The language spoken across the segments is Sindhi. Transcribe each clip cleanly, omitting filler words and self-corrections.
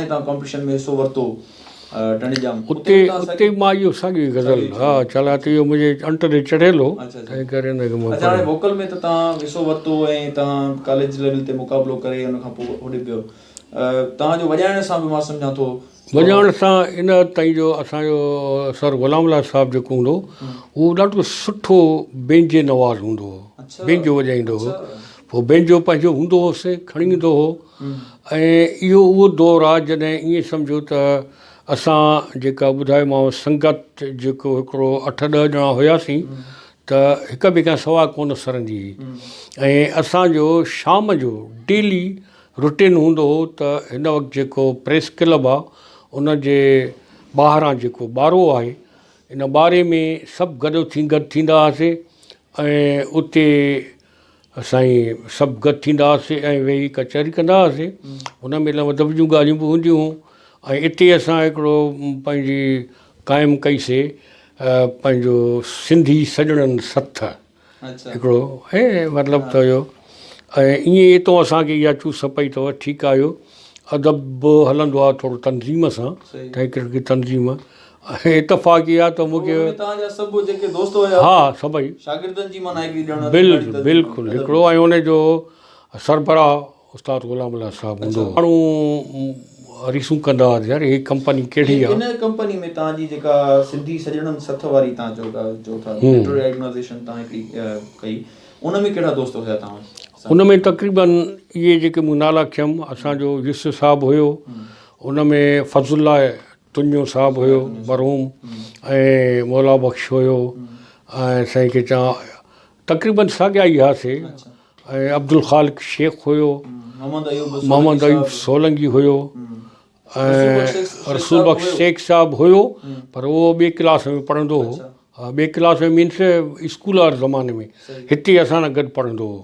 جڏهن توهان ڪامپٽيشن ۾ حصو ورتو ٽنڊي ڄام اتي اتي مان اهو ساڳيو ئي غزل ها ڇا لاء ته اهو منهنجي انٽ تي چڙهيل هو تنهن ڪري ان کي مان اڇا هاڻي ووڪل ۾ ته توهان حصو ورتو ۽ توهان ڪاليج ليول تي مقابلو ڪري ان کان پوء هوڏي پيو توهان جو وڄائڻ سان به مان سمجهان ٿو. وڄائڻ سان ان حد تائين جو اسان جو سر غلام الله صاحب جيڪو هوندو هو اهو ڏاڍو سٺو بينجي نواز هوندو هو بينجو وڄائيندو هو پوء بينجو پنهنجو هوندو هوس کڻي ايندو هو ۽ اهو اهو دور آهي جڏهن ائين سمجهو ته اسان جيڪا ٻڌايومانو سنگت جيڪو هڪڙو اٺ ڏهه ڄڻا هياسين ته هڪ ٻئي کان سوا ڪونه سرندي هئي ۽ اسان جو شام جو ڊيلي روٽين هوندو هو ته هن وقت جيڪو پريس ڪلب آ ان جي ٻاهران جيڪو ٻارو آهي ان ٻاري ۾ سڀ گڏ ٿي گڏ ٿيندا هئاسي ۽ اتي سائين سڀ گڏ ٿيندا هئاسي ۽ ويهي ڪچهري ڪندا هئاسي ان ۾ علم ادب جون ڳالهيون به هونديون هيون ۽ اتي اسان هڪڙو پنهنجي قائم ڪئي سي پنهنجو سنڌي سڄڻن سٿ هڪڙو ۽ مطلب ته اهو ۽ ائين ئي اتو اسان کي اها چوس پئي اٿو ٺيڪ آهي اهو ادب به هلندو آهي ٿورو تنظيم سان تنهن ڪري هڪڙي تنظيم ۽ اتفاق اها ته مون کي ها سڀئي بلڪل بلڪل هڪڙو ۽ ان جو سربراهه استاد غلام الله صاحب هوندو هو. ماڻهو ريسون ڪندا هئا ته يار هي ڪمپني ڪهڙي آ. ان ڪمپني ۾ توهان جي جيڪا سنڌي سڄڻن سٿ واري توهان چئو ٿا چئو ٿا لٽرري آرگنائيزيشن توهان هڪڙي ڪئي ان ۾ ڪهڙا دوست هيا توهان سان؟ ان ۾ تقريبن اهي جيڪي مون نالا کنيم اسان جو يوسف صاحب هيو ان ۾ فضل الله تنيو صاحب هيو مرحوم ۽ مولا بخش هيو ۽ سائين کي چوان تقريبن ساڳيا ئي هئاسي. ۽ عبدالخالق شيخ هيو، محمد ايوب سولنگي هيو ۽ رسول بخش شيخ صاحب هيو پر اهو ٻئي ڪلاس ۾ پڙهندو هو ها ٻئي ڪلاس ۾ مينس اسڪول واري زماني ۾ هتي اسان سان گڏ پڙهندو هو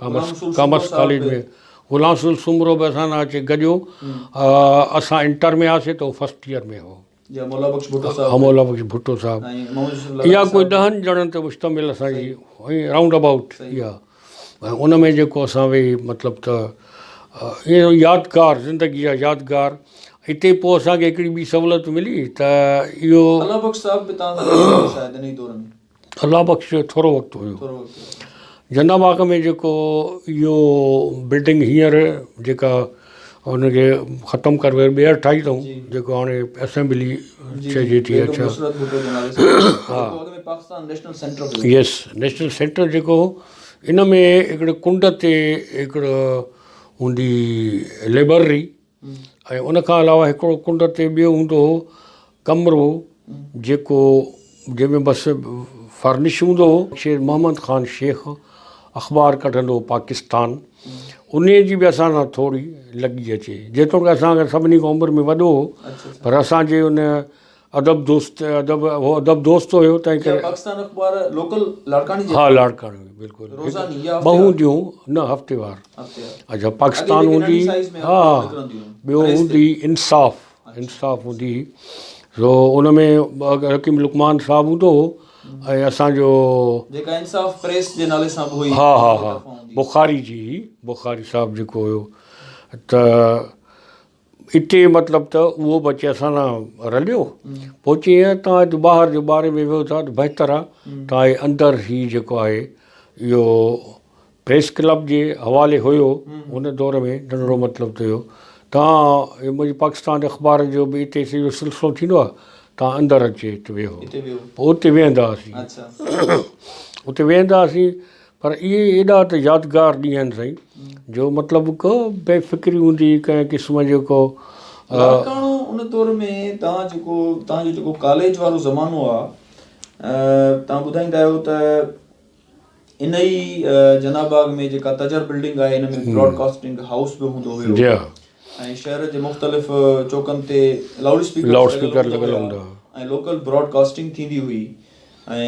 ڪامرس ڪامرس ڪاليج ۾ غلام رسول سومرو به اسان سان اچي گڏيو اسان انٽر ۾ هئاسي ته هو فرسٽ ايئر ۾ هو. يا مولا بخش ڀٽو صاحب ها مولا بخش ڀٽو صاحب اها ڪوئي ڏهن ڄڻن تي مشتمل اسان جي هئي رائونڊ ابائوٽ اها ۽ ان ۾ جيڪو اسان ويهي مطلب ته ائين يادگار زندگي جا يادگار اتي پوء اسان کي هڪڙي ٻي سهولت ملي ته اهو الله بخش صاحب به توهان سان گڏ هو شايد انهي دور ۾ الله بخش جو ٿورو وقت هيو. جناح باغ ۾ جيڪو اهو بلڊنگ هينئر جيڪا ان کي ختم ڪري وري ٻيهر ٺاهي اٿئون جيڪو هاڻي اسيمبلي چئجي ٿي اڇا ها يس نيشنل سينٽر جيڪو هو ان ۾ هڪڙي ڪنڊ تي هڪڙو هوندي لئبرري ۽ ان کان علاوه هڪڙو ڪنڊ تي ٻيو هوندو هو ڪمرو جيڪو جنهن ۾ بس فرنش هوندو هو. شير محمد خان شيخ اخبار ڪڍندو هو پاڪستان انهي جي به اسان سان ٿوري لڳي اچي جيتوڻيڪ اسان کان سڀني کان عمر ۾ وڏو هو پر اسان جي ان ادب دوست ادب هو ادب دوست هيو تنهن ڪري پاڪستان اخبار لوڪل لاڙڪاڻي جي ها لاڙڪاڻي ۾ بلڪل روزاني يا ٻه هونديون نه هفتيوار اڇا پاڪستان هوندي ها ٻيو هوندي انصاف انصاف هوندي هئي سو ان ۾ حڪيم لقمان صاحب هوندو هو ۽ اسان جو جيڪا انصاف پريس جي نالي سان به هئي ها ها ها بخاري جي هئي بخاري صاحب جيڪو هيو ته اتي مطلب ته اهو به اچي اسان سان رليو پوء چيائين يار توهان هت ٻاهر جو ٻاري ۾ ويهو ٿا ته بهتر آهي توهان هي اندر هي جيڪو آهي اهو پريس ڪلب جي حوالي هيو ان دور ۾ ننڍڙو مطلب ته اهو توهان هي منهنجي پاڪستان اخبار جو به اتي سڄو سلسلو ٿيندو آهي توهان اندر اچي هت ويهو پوء اتي ويهندا هئاسين اتي ويهندا هئاسين پر اهي ايڏا ته يادگار ڏينهن آهن سائين جو مطلب ڪو بي فڪري هوندي هئي ڪنهن قسم جو ڪو. لاڙڪاڻو ان دور ۾ توهان جيڪو توهان جو جيڪو ڪاليج وارو زمانو آ توهان ٻڌائيندا آهيو ته ان ئي جناح باغ ۾ جيڪا تجر بلڊنگ آهي ان ۾ براڊ ڪاسٽنگ هائوس به هوندو هيو جي ها ۽ شهر جي مختلف چوڪن تي لائوڊ اسپيڪر لائوڊ اسپيڪر لڳل هوندا هئا ۽ لوڪل براڊ ڪاسٽنگ ٿيندي هئي ۽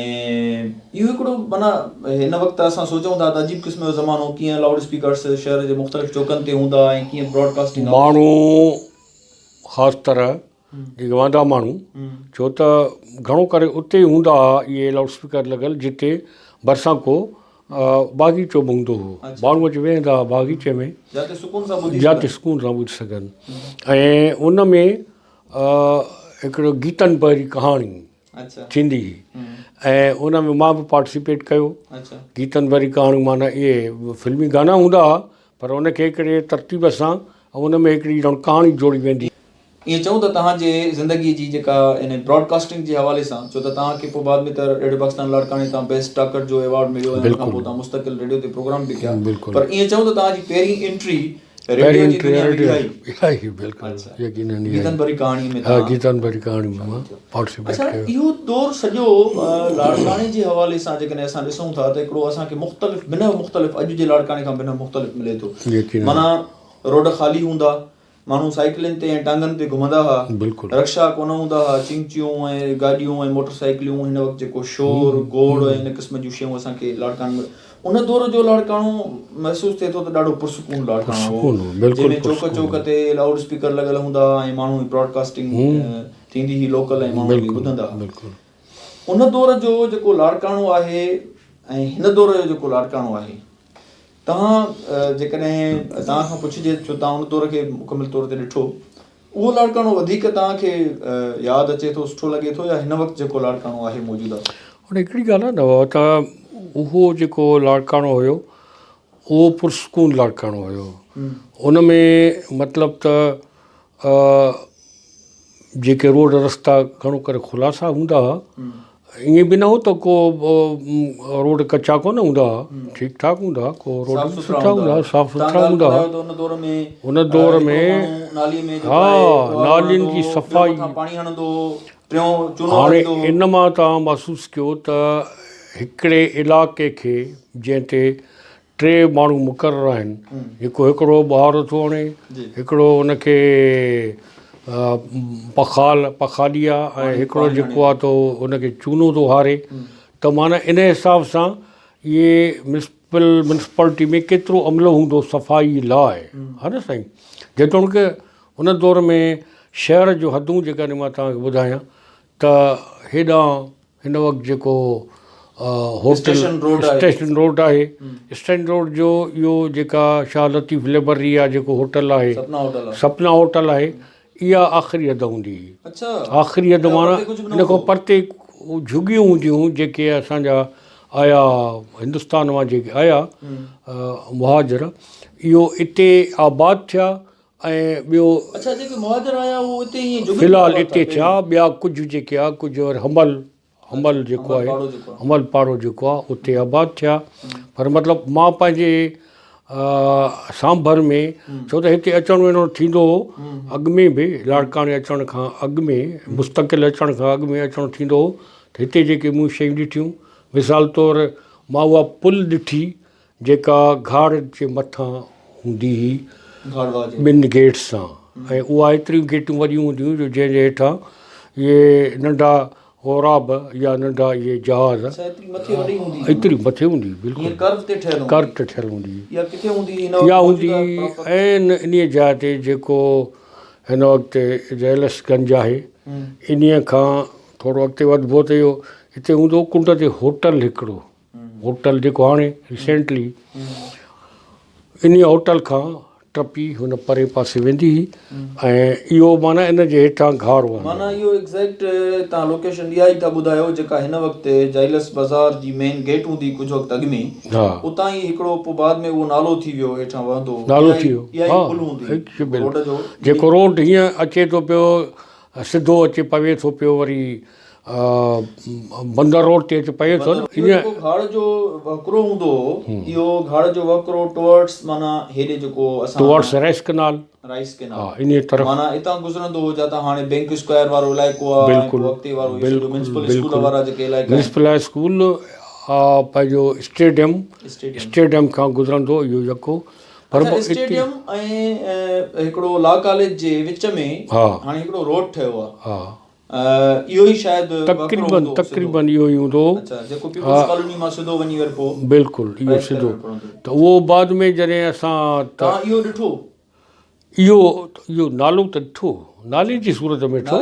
اهو هڪڙو معنيٰ هن وقت اسان سوچون ٿا ته عجيب قسم جو زمانو ڪيئن لائوڊ اسپيڪرس شهر جي مختلف چوڪن تي هوندا ۽ ڪيئن براڊ ڪاسٽنگ ماڻهو خاص طرح جيڪي واندا ماڻهو ڇو ته گهڻو ڪري اتي ئي هوندا هئا اهي لائوڊ اسپيڪر لڳل جتي ڀرسان ڪو باغيچو به هوندو هو ماڻهو اچي ويهندا هئا باغيچي ۾ جاتي سڪون سان ٻڌي جاتي سڪون سان ٻڌي سگهن ۽ ان ۾ هڪڙو گيتن ڀري ڪهاڻي ٿيندي هئي ۽ ان ۾ مان به پارٽيسپيٽ ڪيو گيتن ڀري ڪهاڻيون معنيٰ اهي فلمي گانا هوندا هئا پر ان کي هڪڙي ترتيب سان ۽ ان ۾ هڪڙي ڄڻ ڪهاڻي جوڙي ويندي ائين چئون ته توهان جي زندگي جي جيڪا ان براڊ ڪاسٽنگ جي حوالي سان ڇو ته توهان کي پوء بعد ۾ ته ريڊيو پاڪستان لاڙڪاڻي تان بيسٽ ٽاڪر جو ايوارڊ مليو ۽ ان کان پوء توهان مستقل ريڊيو تي پروگرام به ڪيا پر ائين چئون ته توهان جي پهرين انٽري ريڊيو جي دنيا ۾ اها ئي هئي بلڪل يقينن گيتن ڀري ڪهاڻي ۾ ها گيتن ڀري ڪهاڻي ۾ مان پارٽيسپيٽ ڪيو. اهو دور سڄو لاڙڪاڻي جي حوالي سان جيڪڏهن اسان ڏسون ٿا ته هڪڙو اسان کي مختلف بنهه مختلف اڄ جي لاڙڪاڻي کان بنهه مختلف ملي ٿو معنيٰ روڊ خالي هوندا ماڻهو سائيڪلن تي ۽ ٽانگن تي گهمندا ها رڪشا ڪونه هوندا ها چنگچيون ۽ گاڏيون ۽ موٽر سائيڪليون هن وقت جيڪو شور گوڙ ۽ ان قسم جون شيون اسان کي لاڙڪاڻي ۾ ان دور جو لاڙڪاڻو محسوس ٿئي ٿو ته ڏاڍو پرسڪون لاڙڪاڻو هو جنهن ۾ چوڪ چوڪ تي لائوڊ اسپيڪر لڳل هوندا ها ۽ ماڻهو براڊ ڪاسٽنگ ٿيندي هئي لوڪل ۽ ماڻهو اهي ٻڌندا هئا. ان دور جو جيڪو لاڙڪاڻو آهي ۽ هن دور جو جيڪو لاڙڪاڻو آهي توهان جيڪڏهن توهان کان پڇجي ڇو توهان ان دور کي مڪمل طور تي ڏٺو اهو لاڙڪاڻو وڌيڪ توهان کي ياد اچي ٿو سٺو لڳي ٿو يا هن وقت جيڪو لاڙڪاڻو آهي موجوده؟ هاڻي هڪڙي ڳالهه آهي نه بابا ته اهو جيڪو لاڙڪاڻو هيو اهو پرسڪون لاڙڪاڻو هيو ان ۾ مطلب ته جيڪي روڊ رستا گهڻو ڪري خلاصا هوندا هئا ائين به نه هو ته ڪو روڊ ڪچا ڪونه هوندا هئا ٺيڪ ٺاڪ هوندا هئا ڪو روڊ سٺا هوندا هئا صاف سٿرا هوندا هئا ان دور ۾ ها نالين جي صفائي هاڻي ان مان توهان محسوس ڪيو ته هڪڙي علائقي کي جنهن تي ٽي ماڻهو مقرر آهن، جيڪو هڪڙو ٻهارو ٿو هڻي، هڪڙو ان کي پخال، پخالي آ ۽ هڪڙو جيڪو آ تو ان کي چونو ٿو هاري ته معنيٰ ان حساب سان اهي ميونسپل ميونسپالٽي ۾ ڪيترو عملو هوندو صفائي لاء ها نه سائين جيتوڻيڪ ان دور ۾ شهر جو حدون جيڪڏهن مان توهان کي ٻڌايان ته هيڏانهن هن وقت جيڪو هوٽل اسٽيشن روڊ آهي اسٽيشن روڊ جو اهو جيڪا شاهه لطيف لئبرري آهي جيڪو هوٽل آهي سپنا هوٽل آهي اها آخري حد هوندي هئي آخري حد معنيٰ ان کان پرتي جهڳيون هونديون هيون جيڪي اسانجا آيا هندستان مان جيڪي آيا مهاجر اهو اتي آباد ٿيا ۽ ٻيو اڇا جيڪي مهاجر آيا اهو اتي ائين جهڳين في الحال اتي ٿيا ٻيا ڪجهه جيڪي آ ڪجهه وري حمل حمل جيڪو آهي حمل پاڙو جيڪو آ اتي آباد ٿيا پر مطلب مان پنهنجي سانڀر ۾ ڇو ته هتي اچڻ وڃڻ ٿيندو هو اڳ ۾ به لاڙڪاڻي اچڻ کان اڳ ۾ مستقل اچڻ کان اڳ ۾ اچڻ ٿيندو هو ته هتي جيڪي مون شيون ڏٺيون مثال طور مان اها پل ڏٺي جيڪا گهاڙ جي مٿان هوندي هئي ٻن گيٽس سان ۽ اها ايتريون گيٽون وڏيون هونديون هيون جو جنهن جي هيٺان اهي ننڍا غوراب يا ننڍا اهي جهاز ايتري مٿي هوندي هئي بلڪل ڪرو تي ٺهيل هوندي هئي اها هوندي هئي عين انهيء جاء تي جيڪو هن وقت جيلس گنج آهي انهيء کان ٿورو اڳتي وڌبو ته اهو هتي هوندو هو ڪنڊ تي هوٽل هڪڙو هوٽل جيڪو هاڻي ريسينٽلي انهي هوٽل کان ٽپي هن پرين پاسي ويندي هئي ۽ اهو معنيٰ ان جي هيٺان گهار وهندو معنيٰ اهو ايگزيڪٽ توهان لوڪيشن اها ئي ٿا ٻڌايو جيڪا هن وقت جائلس بازار جي مين گيٽ هوندي هئي ڪجهه وقت اڳ ۾ اتان ئي هڪڙو پوء بعد ۾ اهو نالو ٿي ويو هيٺان وهندو هو نالو ٿي ويو اها ئي پل هوندي هئي روڊ جو جيڪو روڊ هيئن اچي ٿو پيو سڌو اچي پوي ٿو پيو وري بندر روڊ تي اچي پئي ٿو نه. اهو جيڪو گهاڙ جو وهڪرو هوندو هو اهو گهاڙ جو وهڪرو ٽوورڊس معنيٰ هيڏي جيڪو اسان ٽوورڊس رائس ڪنال رائس ڪنال ها انهي طرف معنيٰ اتان گذرندو هو جتان هاڻي بينڪ اسڪوائر وارو علائقو آ ۽ پوء اڳتي وارو اهو سڄو ميونسپل اسڪول وارا جيڪي علائقا آهن. ميونسپل هاء اسڪول پنهنجو اسٽيڊيم اسٽيڊيم کان گذرندو اهو يڪو پر اڇا اسٽيڊيم ۽ هڪڙو لا ڪاليج جي وچ ۾ هاڻي هڪڙو روڊ ٺهيو آ ها اهو ئي شايد تقريبن تقريبن اهو ئي هوندو هو. اڇا جيڪو پيپلز ڪالوني مان سڌو وڃي وري پوء بلڪل اهو سڌو ته اهو بعد ۾ جڏهن اسان توهان اهو ڏٺو؟ اهو اهو نالو ته ڏٺو نالي جي صورت ۾ ڏٺو.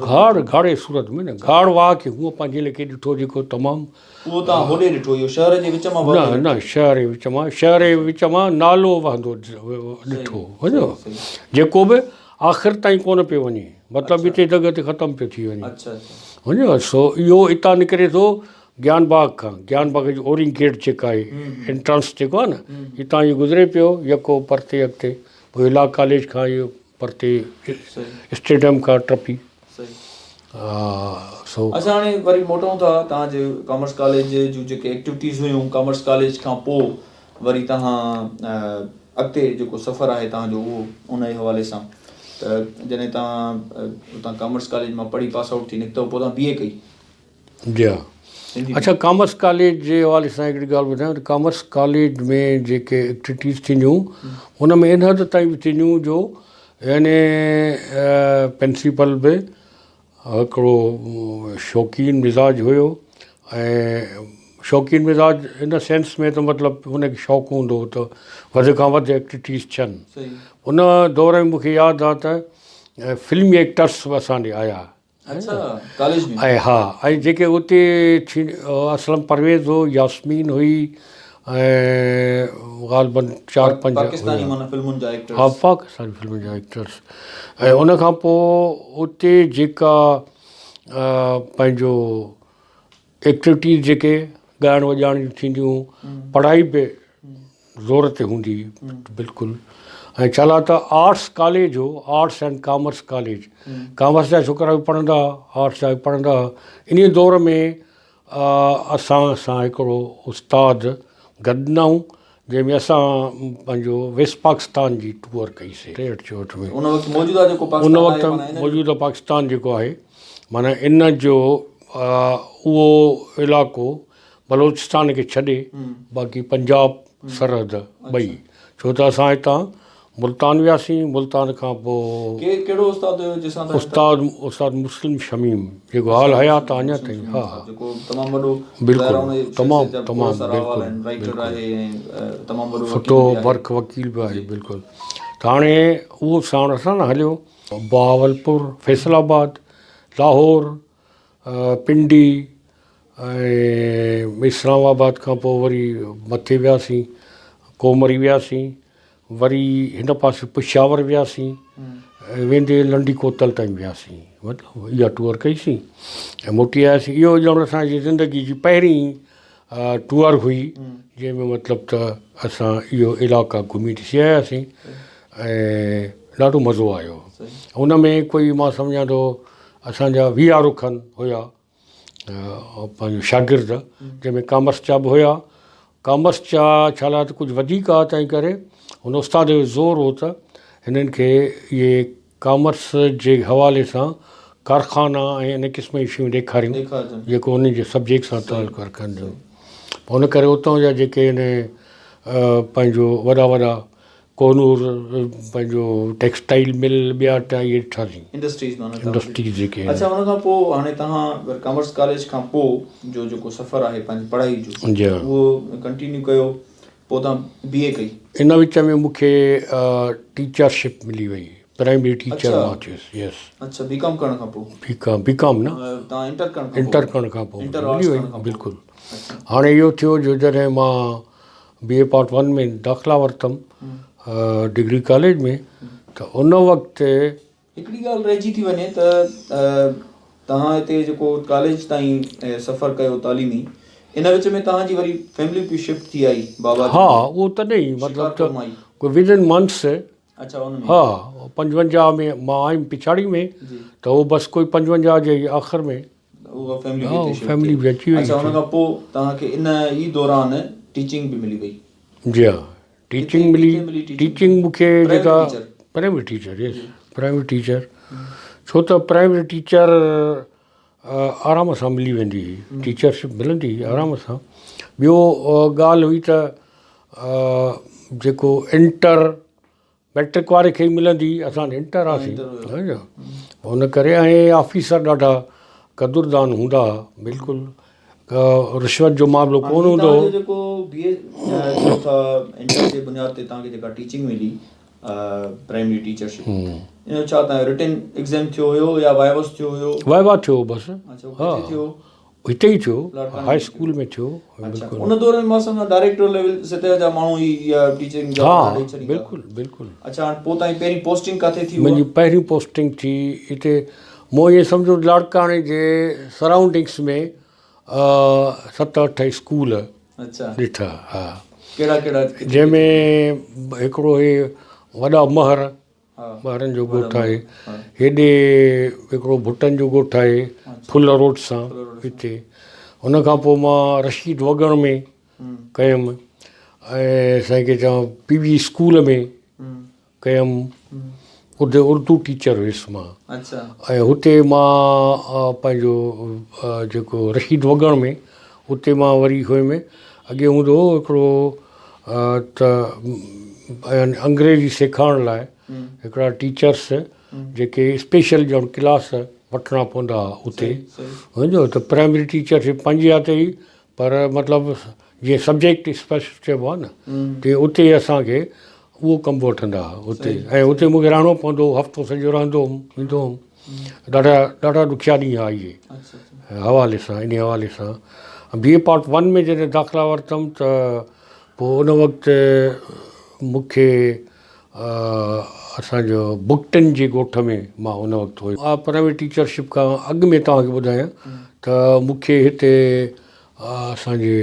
گهاڙ گهاڙي صورت ۾ نه گهاڙ واهه کي هونء پنهنجي ليکي ڏٺو جيڪو تمام. اهو توهان هوڏي ڏٺو اهو شهر جي وچ مان وهندو. نه نه شهر جي وچ مان شهر جي وچ مان نالو وهندو ڏٺو سمجهيو جيڪو به آخر تائين ڪونه پيو وڃي مطلب اتي جڳهه تي ختم پيو ٿي وڃي سمجهيو سو اهو اتان نڪري ٿو گيان باغ کان گيان باغ جي اورنگ گيٽ جيڪا آهي انٽرنس جيڪو آهي نه اتان اهو گذري پيو يڪو پرتي اڳتي پوء لا ڪاليج کان اهو پرتي اسٽيڊيم کان ٽپي سو اچا هاڻي وري موٽون ٿا توهان جي ڪامرس ڪاليج جون جيڪي ايڪٽيوٽيز هيون ڪامرس ڪاليج کان پوء وري توهان اڳتي جيڪو سفر آهي توهان جو اهو ان جي حوالي سان ته جڏهن توهان اتان ڪامرس ڪاليج مان پڙهي پاس آئوٽ ٿي نڪتو پوء توهان بي اي ڪئي. جي ها اڇا ڪامرس ڪاليج جي حوالي سان هڪڙي ڳالهه ٻڌايان ته ڪامرس ڪاليج ۾ جيڪي ايڪٽيوٽيز ٿينديون ان ۾ ان حد تائين به ٿينديون جو يعني پرنسپل به هڪڙو شوقين مزاج هيو ۽ شوقين مزاج ان سينس ۾ ته مطلب ان کي شوق هوندو هو ته وڌ کان وڌ ايڪٽيوٽيز ٿين ان دور ۾ مونکي ياد آ ته فلمي ايڪٽرس به اسان ڏي آيا ۽ ها ۽ جيڪي اتي ٿي اسلم پرويز هو ياسمين هئي ۽ غالباً چار پنج ها پاڪستاني فلمن جا ايڪٽرس ۽ ان کان پوء اتي جيڪا پنهنجو ايڪٽيوٽيز جيڪي ڳائڻ وڄائڻ جون ٿينديون پڙهائي به زور تي هوندي هئي بلڪل ۽ ڇا لاء ته آرٽس ڪاليج هو arts and commerce college commerce جا ڇوڪرا به پڙهندا هئا آرٽس جا به پڙهندا هئا انهي دور ۾ اسان سان هڪڙو استاد گڏ ڏنائون جنهن ۾ اسان پنهنجو ويسٽ پاڪستان جي ٽوئر ڪئي سي 63 64 ۾ ان وقت موجوده جيڪو پاڪستان ان وقت موجوده پاڪستان جيڪو آهي معنيٰ ان جو اهو علائقو بلوچستان کي ڇڏي باقي پنجاب سرحد ٻئي ڇو ته اسان هتان ملتان وياسين ملتان کان پوء ڪهڙو استاد هيو جنهن سان استاد استاد مسلم شميم جيڪو حال حيات آ اڃا تائين ها ها جيڪو تمام وڏو بلڪل تمام تمام بلڪل تمام وڏو سٺو برک وڪيل به آهي بلڪل ته هاڻي اهو ساڻ اسان هليو بهاولپور فيصل آباد لاهور پنڊي ۽ اسلام آباد کان پوء وري مٿي وياسين ڪومري وياسين وري هن پاسي پشاور وياسين ۽ ويندي لنڊي ڪوتل تائين وياسين مطلب اها ٽوئر ڪئيسين ۽ موٽي آياسين اهو ڄڻ اسانجي زندگي جي پهرين ٽوئر هئي جنهن ۾ مطلب ته اسان اهو علائقا گهمي ڏسي آياسين ۽ ڏاڍو مزو آيو ان ۾ ڪوئي مان سمجهان ٿو اسان جا ويهارو کن هيا پنهنجو شاگرد جنهن ۾ ڪامرس جا به هيا ڪامرس جا ڇا لاء ته ڪجهه وڌيڪ هئا تنهن ڪري هن استاد جو زور هو ته هنن کي اهي ڪامرس جي حوالي سان ڪارخانا ۽ ان قسم جون شيون ڏيکاريون جيڪو انهن جي سبجيڪٽ سان تعلق رکن ٿيون ان ڪري اتان جا جيڪي ان پنهنجو وڏا وڏا ڪوهنور پنهنجو ٽيڪسٽائيل مل ٻيا ٽيا اهي ڏٺاسين. انڊسٽريز معنيٰ انڊسٽريز جيڪي آهن. اڇا ان کان پوء هاڻي توهان ور ڪامرس ڪاليج کان پوء جو جيڪو سفر آهي پنهنجي پڙهائي جو جي ها. اهو ڪنٽينيو ڪيو پوء توهان بي اي ڪئي. ان وچ ۾ مون کي ٽيچرشپ ملي وئي پرائمري ٽيچر مان ٿيس يس. اڇا بي ڪام ڪرڻ کان پوء. بي ڪام بي ڪام نه. توهان انٽر ڪرڻ کان پوء. انٽر ڪرڻ کان پوء ملي وئي بلڪل هاڻي اهو ٿيو جو جڏهن مان بي اي پارٽ ون ۾ داخلا ورتم ڊگري ڪاليج ۾ ته ان وقت. هڪڙي ڳالهه رهجي ٿي وڃي ته توهان هتي جيڪو ڪاليج تائين سفر ڪيو تعليمي ان وچ ۾ توهان جي وري فيملي به شفٽ ٿي آئي بابا ها اهو تڏهن ئي مطلب ته ڪوئي ود ان منٿس اڇا ان ۾ ها 55 ۾ مان آيم پڇاڙي ۾ ته اهو بس ڪوئي 55 جي آخر ۾ اها فيملي به اتي شفٽ فيملي به اچي وئي. اڇا ان کان پوء توهان کي ان ئي دوران ٽيچنگ به ملي وئي. جي ها ٽيچنگ ملي ٽيچنگ مون کي جيڪا primary teacher yes primary teacher ڇو ته پرائمري ٽيچر آرام سان ملي ويندي هئي ٽيچرشپ ملندي هئي آرام سان ٻيو ڳالهه هئي ته جيڪو انٽر مئٽرڪ واري کي ئي ملندي اسان ته انٽر هئاسين سمجهيو ان ڪري ۽ آفيسر ڏاڍا قدردان هوندا هئا بلڪل رشوت جو معاملو ڪونه هوندو هو. جيڪو بي اي چئو ٿا انٽر جي بنياد تي توهان کي جيڪا ٽيچنگ ملي پرائمري ٽيچرشپ ان جو ڇا توهان جو رٽن ايگزام ٿيو هيو يا وائيوس ٿيو هيو؟ وائيوا ٿيو هو بس. اڇا اهو ڪٿي ٿيو؟ هتي ئي ٿيو هاء اسڪول ۾ ٿيو. اڇا ان دور ۾ مان سمجهان ڊائريڪٽر ليول سطح جا ماڻهو ئي اها ٽيچنگ جا ها بلڪل بلڪل. اڇا هاڻ پوء توهان جي پهرين پوسٽنگ ڪاٿي ٿي؟ منهنجي پهرين پوسٽنگ ٿي هتي مون ائين سمجهو لاڙڪاڻي جي سرائونڊنگس ۾ ست اٺ اسڪول ڏٺا ها ڪهڙا ڪهڙا؟ جنهن ۾ هڪڙو هي وڏا مهر ٻارن جو ڳوٺ آهي. هيڏي هڪڙو ڀٽن جو ڳوٺ آهي ڦل روڊ سان هتي. ان کان پوء مان رشيد وڳڻ ۾ ڪيم ۽ سائين کي چوان پي وي اسڪول ۾ ڪيم. اتي اردو ٽيچر هيس مان ۽ هتي مان پنهنجو جيڪو رشيد وڳڻ ۾ اتي مان وري هيم. اڳي هوندو هو هڪڙو ته انگريزي سيکارڻ لاء هڪڙا ٽيچرس جيڪي اسپيشل ڄڻ ڪلاس وٺڻا پوندا هئا اتي سمجهو ته پرائمري ٽيچرشپ پنهنجي جاء تي هئي پر مطلب جيئن سبجيڪٽ اسپيشل چئبو آهي نه تيئن اتي اسانکي اهو ڪم به وٺندا هئا اتي ۽ اتي مونکي رهڻو پوندو هو هفتو سڄو رهندو هوم ايندو هوم ڏاڍا ڏاڍا ڏکيا ڏينهن هئا اهي حوالي سان انهي حوالي سان بي اي پارٽ ون ۾ جڏهن داخلا ورتم ته پوء ان وقت مون کي اسانجو بگٽن جي ڳوٺ ۾ مان ان وقت هيس. آء پرائمري ٽيچرشپ کان اڳ ۾ توهان کي ٻڌايان ته مون کي هتي اسانجي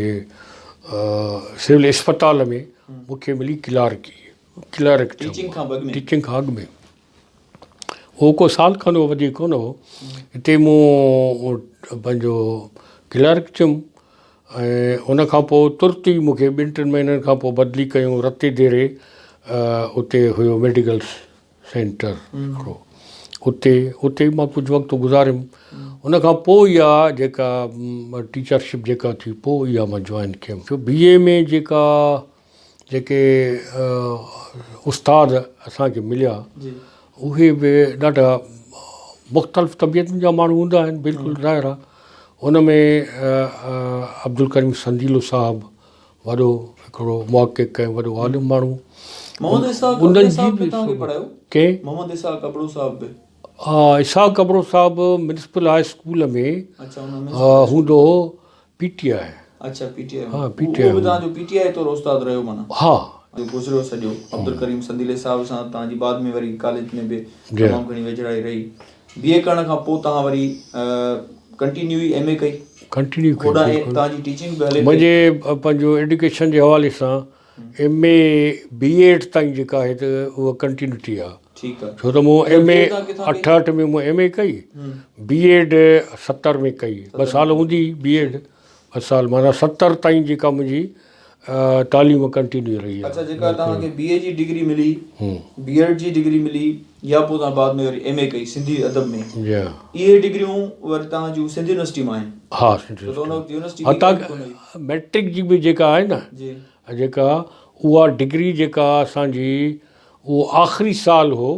سول اسپتال ۾ مون کي ملي ڪلارڪي ڪلارڪ ٽيچنگ کان اڳ ۾ ٽيچنگ کان اڳ ۾ اهو ڪو سال کن هو وڌيڪ ڪونه هو. هتي مون پنهنجو ڪلارڪ ٿيم ۽ ان کان پوء ترت ئي مون کي ٻن ٽن مهينن کان پوء بدلي ڪيون رتي ديري اتي هيو ميڊيڪل سينٽر هڪڙو اتي اتي مان ڪجهه وقت گذاريم ان کان پوء اها جيڪا ٽيچرشپ جيڪا ٿي پوء اها مان جوائن ڪيم ڇو بي اي ۾ جيڪا جيڪي استاد اسان کي مليا اهي به ڏاڍا مختلف طبيعتن جا ماڻهو هوندا آهن بلڪل ظاهر آهي ان ۾ عبدالڪريم سنديلو صاحب وڏو هڪڙو محقق ۽ وڏو عالم ماڻهو محمد اسحاق ابڙو صاحب به توهان کي پڙهايو؟ ڪنهن؟ محمد اسحاق ابڙو صاحب به. ها اسحاق ابڙو صاحب ميونسپل هاء اسڪول ۾ هوندو هو پي ٽي آء. اڇا پي ٽي آء ها پي ٽي آء اهو به توهان جو پي ٽي آء طور استاد رهيو معنيٰ. ها. جو گذريو سڄو عبدالڪريم سنديلي صاحب سان توهان جي بعد ۾ وري ڪاليج ۾ به تمام گهڻي ويجهڙائي رهي. بي اي ڪرڻ کان پوء توهان وري ڪنٽينيو ئي ايم اي ڪئي. ڪنٽينيو ڪئي هوڏانهن توهان جي ٽيچنگ به هلي پئي. منهنجي پنهنجو ايڊيوڪيشن جي حوالي سان ايم اي بي ايڊ تائين جيڪا آهي ته اها ڪنٽينيوٽي آهي. ٺيڪ آهي. ڇو ته مون ايم اي 68 ۾ مون ايم اي ڪئي بي ايڊ 70 ۾ ڪئي ٻه سال هوندي بي ايڊ ٻه سال معنيٰ 70 تائين جيڪا منهنجي تعليم ڪنٽينيو رهي آهي. اڇا جيڪا توهان کي بي اي جي ڊگري ملي بي ايڊ جي ڊگري ملي يا پوء توهان بعد ۾ وري ايم اي ڪئي سنڌي ادب ۾ جي ها. اهي ڊگريون وري توهان جون سنڌ يونيورسٽي مان آهن. ها سنڌ يونيورسٽي حتيٰ ميٽرڪ جي به جيڪا آهي نه جيڪا اها ڊگري جيڪا اسان جي اهو آخري سال هو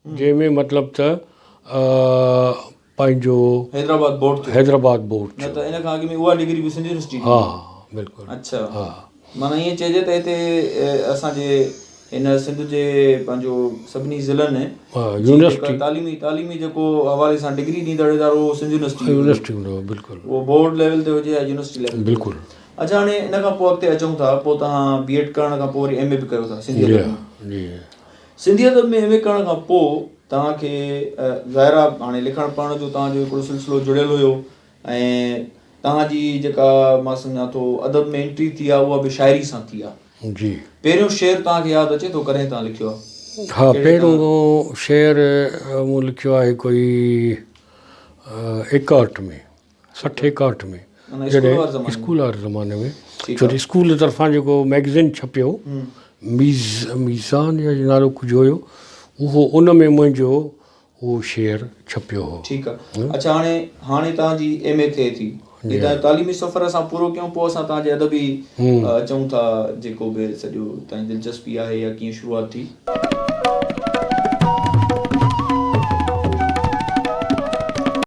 جنهن ۾ مطلب ته پنهنجو حيدرآباد بورڊ ٿيو حيدرآباد بورڊ نه ته ان کان اڳ ۾ اها ڊگري به سنڌ يونيورسٽي ها بلڪل اڇا ها معنيٰ ائين چئجي ته هتي اسان جي هن سنڌ جي پنهنجو سڀني ضلعن يونيورسٽي تعليمي تعليمي جيڪو حوالي سان ڊگري ڏيندڙ ادارو اهو سنڌ يونيورسٽي يونيورسٽي هوندو هو بلڪل اهو بورڊ ليول تي هجي يا يونيورسٽي ليول بلڪل اڇا هاڻي ان کان پوء اڳتي اچون ٿا پوء توهان بي ايڊ ڪرڻ کان پوء وري ايم اي به ڪيو ٿا سنڌي ادب ۾ جي سنڌي ادب ۾ ايم اي ڪرڻ کان پوء توهان کي ظاهر آهي هاڻي لکڻ پڙهڻ جو توهان جو هڪڙو سلسلو جڙيل هيو ۽ توهان جي جيڪا مان سمجهان ٿو ادب ۾ انٽري ٿي آهي اها به شاعري سان ٿي آهي. جي. پهريون شعر توهان کي ياد اچي ٿو ڪڏهن توهان لکيو آهي؟ ها پهريون شعر مون لکيو آهي ڪوئي ايڪاهٺ ۾ 60 ايڪاهٺ ۾ جڏهن اسڪول واري زماني ۾ ڇو ته اسڪول طرفان جيڪو مئگزين ڇپيو ميز ميزان يا نالو ڪجهه هيو اهو ان ۾ منهنجو اهو شعر ڇپيو هو. ٺيڪ آ اڇا هاڻي هاڻي توهان جي ايم اي ٿئي ٿي هي توهان جو تعليمي سفر اسان پورو ڪيون پوء اسان توهان جي ادبي اچون ٿا جيڪو به سڄو توهان جي دلچسپي آهي يا ڪيئن شروعات ٿي.